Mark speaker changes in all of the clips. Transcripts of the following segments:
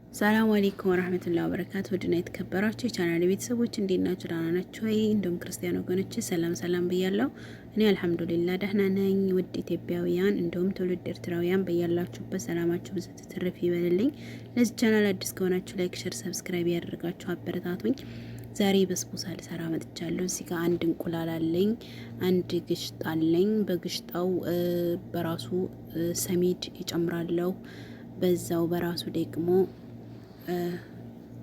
Speaker 1: ሰላም አለይኩም ወራህመቱላሂ ወበረካቱ። ውድና የተከበራችሁ የቻናል ቤተሰቦች እንዴት ናችሁ? ደህና ናችሁ ወይ? እንዲሁም ክርስቲያን ወገኖች ሰላም ሰላም ብያለሁ። እኔ አልሐምዱሊላህ ደህና ነኝ። ውድ ኢትዮጵያውያን እንዲሁም ትውልድ ኤርትራውያን በያላችሁበት ሰላማችሁ ብዙ ትርፍ ይበልልኝ። ለዚህ ቻናል አዲስ ከሆናችሁ like፣ share፣ subscribe ያደርጋችሁ አበረታቱኝ። ዛሬ በስቡሳ ልሰራ መጥቻለሁ። እዚህ ጋር አንድ እንቁላል አለኝ፣ አንድ ግሽጣ አለኝ። በግሽጣው በራሱ ሰሚድ ይጨምራለሁ። በዛው በራሱ ደግሞ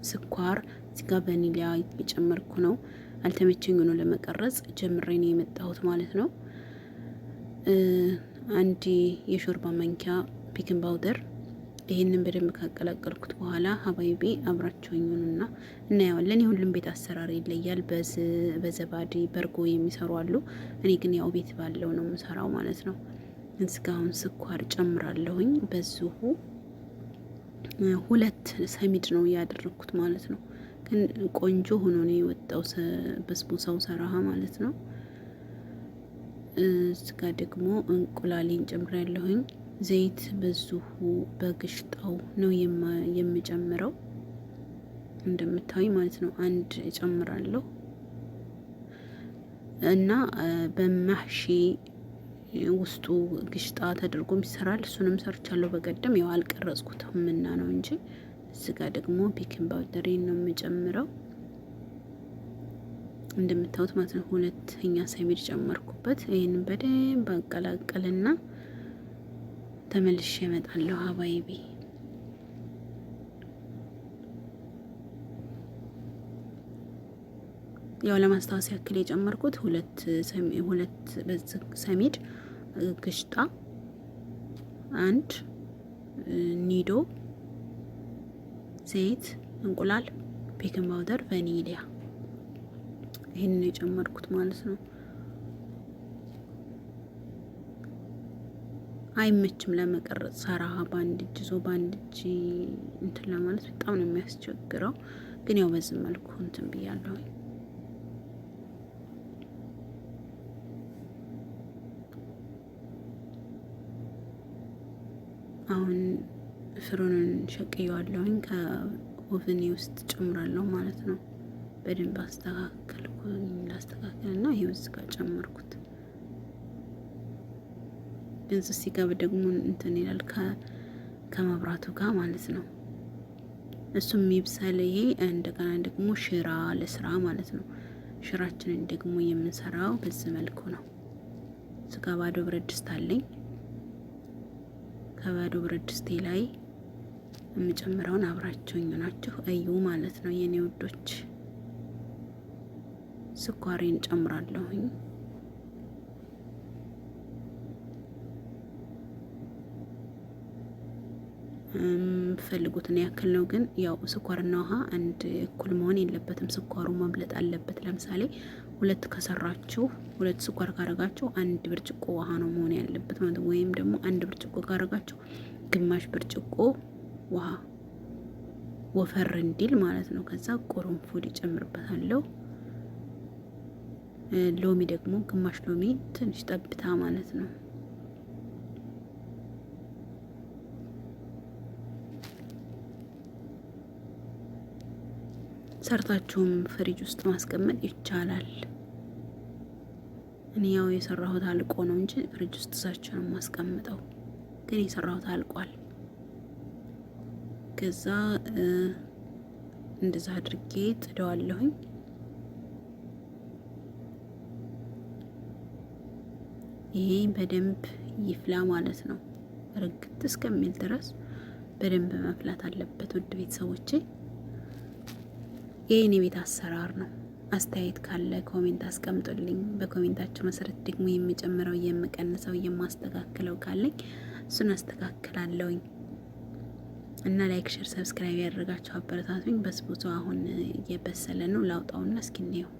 Speaker 1: ስኳር እዚህ ጋር ቫኒሊያ የጨመርኩ ነው። አልተመቸኝ ሆኖ ለመቀረጽ ጀምሬ ነው የመጣሁት ማለት ነው። አንድ የሾርባ ማንኪያ baking powder። ይህንን በደንብ ካቀላቀልኩት በኋላ حبايبي አብራችሁኝ ሁኑና እናየዋለን። የሁሉም ቤት አሰራር ይለያል። በዘባዲ በርጎ የሚሰሩ አሉ። እኔ ግን ያው ቤት ባለው ነው የምሰራው ማለት ነው። እስካሁን ስኳር ጨምራለሁኝ በዚሁ ሁለት ሰሚድ ነው ያደረኩት ማለት ነው። ግን ቆንጆ ሆኖ ነው የወጣው በስቡሳው ሰራሃ ማለት ነው። እዚጋ ደግሞ እንቁላሌን ጨምሬያለሁኝ። ዘይት በዚሁ በግሽጣው ነው የምጨምረው እንደምታዩ ማለት ነው። አንድ እጨምራለሁ እና በማህሺ ውስጡ ግሽጣ ተደርጎም ይሰራል። እሱንም ሰርቻለሁ በቀደም ያው አልቀረጽኩትም እና ነው እንጂ። እዚህ ጋር ደግሞ baking powder ኤን ነው የምጨምረው እንደምታዩት ማለት ነው። ሁለተኛ ሰሚድ ጨመርኩበት። ይህንን በደንብ አቀላቀልና ተመልሼ እመጣለሁ حبايبي። ያው ለማስታወስ ያክል የጨመርኩት ሁለት ሰሚድ ግሽጣ፣ አንድ ኒዶ፣ ዘይት፣ እንቁላል፣ baking powder፣ ቫኒሊያ ይህንን የጨመርኩት ማለት ነው። አይመችም ለመቀረጽ ሰራሃ በአንድ እጅ ይዞ በአንድ እጅ እንትን ለማለት በጣም ነው የሚያስቸግረው። ግን ያው በዚህ መልኩ እንትን ብያለሁኝ። አሁን ፍሩንን ሸቅየዋለሁኝ ከ oven ኤ ውስጥ ጨምራለሁ ማለት ነው። በደንብ አስተካከልኩኝ ላስተካከልና ይሄው እዚህ ጋር ጨመርኩት። ድምጽ ሲገባ ደግሞ እንትን ይላል ከመብራቱ ጋር ማለት ነው። እሱም ይብሰል። ይሄ እንደገና ደግሞ ሽራ ለስራ ማለት ነው። ሽራችንን ደግሞ የምንሰራው በዚህ መልኩ ነው። እዚህ ጋር ባዶ ብረት ድስት አለኝ። ከባዶ ብረት ድስቴ ላይ የምጨምረውን አብራችሁኝ ናችሁ እዩ ማለት ነው የኔ ውዶች። ስኳሬን ጨምራለሁኝ። የምፈልጉትን ያክል ነው። ግን ያው ስኳርና ውሃ አንድ እኩል መሆን የለበትም። ስኳሩ መብለጥ አለበት። ለምሳሌ ሁለት ከሰራችሁ ሁለት ስኳር ካረጋችሁ አንድ ብርጭቆ ውሃ ነው መሆን ያለበት ማለት ወይም ደግሞ አንድ ብርጭቆ ካረጋችሁ ግማሽ ብርጭቆ ውሃ ወፈር እንዲል ማለት ነው። ከዛ ቅርንፉድ ይጨምርበታለሁ። ሎሚ ደግሞ ግማሽ ሎሚ ትንሽ ጠብታ ማለት ነው። ሰርታችሁም ፍሪጅ ውስጥ ማስቀመጥ ይቻላል። እኔ ያው የሰራሁት አልቆ ነው እንጂ ፍሪጅ ውስጥ ሰርቼ ነው የማስቀምጠው፣ ግን የሰራሁት አልቋል። ከዛ እንደዛ አድርጌ ጥደዋለሁኝ። ይሄ በደንብ ይፍላ ማለት ነው። እርግት እስከሚል ድረስ በደንብ መፍላት አለበት። ውድ ቤተሰቦቼ ይሄ የኔ ቤት አሰራር ነው። አስተያየት ካለ comment አስቀምጡልኝ። በ comment ኣችሁ መሰረት ደግሞ የሚጨምረው የምቀንሰው የማስተካክለው ካለኝ እሱን አስተካክላለሁኝ እና like፣ share፣ subscribe ያደረጋችሁ አበረታቱኝ። በስቡቱ አሁን እየበሰለ ነው። ላውጣውና እስኪ እንየው።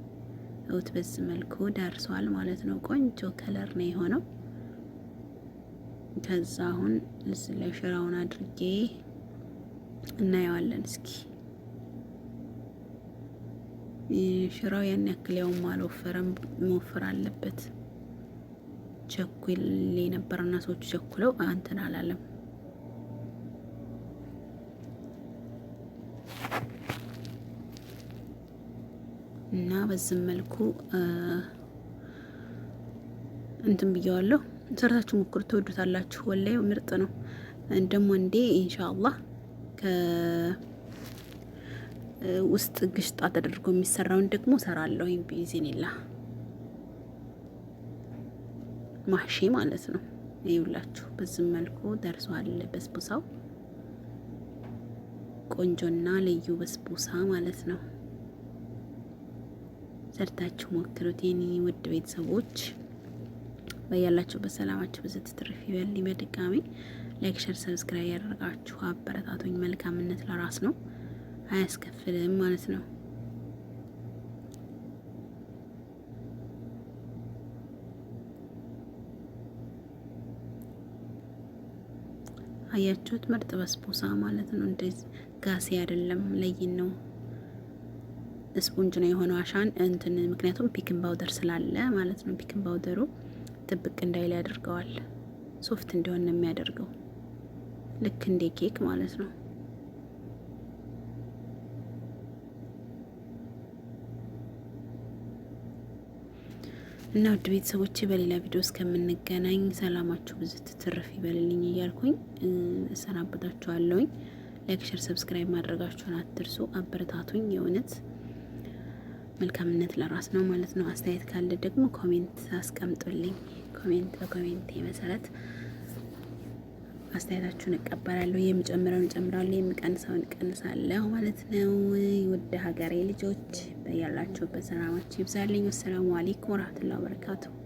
Speaker 1: እውት በዚህ መልኩ ደርሷል ማለት ነው። ቆንጆ color ነው የሆነው። ከዛ አሁን እዚህ ላይ ሽራውን አድርጌ እናየዋለን እስኪ ሽራው ያን ያክል ያውም አልወፈረም፣ መወፈር አለበት። ቸኩሌ ነበርና ሰዎቹ ቸኩለው አንተን አላለም። እና በዚህ መልኩ እንትን ብየዋለሁ። ሰርታችሁ ሞክሩ፣ ትወዱታላችሁ። ወላሂ ምርጥ ነው። ደግሞ እንዴ ኢንሻአላህ ከውስጥ ግሽጣ ተደርጎ የሚሰራውን ደግሞ ሰራለሁ ቢኢዝኒላህ ማሺ ማለት ነው። ይኸውላችሁ በዚህ መልኩ ደርሷል በስቡሳው። ቆንጆና ልዩ በስቡሳ ማለት ነው። ሰርታችሁ ሞክሩት የኔ ውድ ቤተሰቦች። በያላችሁበት ሰላማችሁ ብዝት ትርፍ ይበል። በድጋሚ like፣ share፣ subscribe ያደረጋችሁ አበረታቱኝ። መልካምነት ለራስ ነው፣ አያስከፍልም ማለት ነው። አያችሁት? ምርጥ በስቡሳ ማለት ነው። እንደዚህ ጋሴ አይደለም፣ ለይን ነው ስፖንጅ ነው የሆነው። عشان እንትን ምክንያቱም baking powder ስላለ ማለት ነው። baking powder ኡ ጥብቅ እንዳይል ያደርገዋል። soft እንዲሆን ነው የሚያደርገው፣ ልክ እንደ ኬክ ማለት ነው። እና ውድ ቤተሰቦቼ በሌላ ቪዲዮ እስከምንገናኝ ሰላማችሁ ብዙ ትርፍ ይበልልኝ እያልኩኝ እሰናበታችኋለሁኝ። like፣ share፣ subscribe ማድረጋችሁን አትርሱ። አበረታቱኝ። የእውነት መልካምነት ለራስ ነው ማለት ነው። አስተያየት ካለ ደግሞ comment አስቀምጡልኝ። comment በ comment መሰረት አስተያየታችሁን እቀበላለሁ። የምጨምረውን እጨምራለሁ፣ የምቀንሰውን እቀንሳለሁ ማለት ነው። ውድ ሀገሬ ልጆች በያላችሁበት ሰላማችሁ ይብዛልኝ። ወሰላሙ አለይኩም ወራህመቱላሂ ወበረካቱ።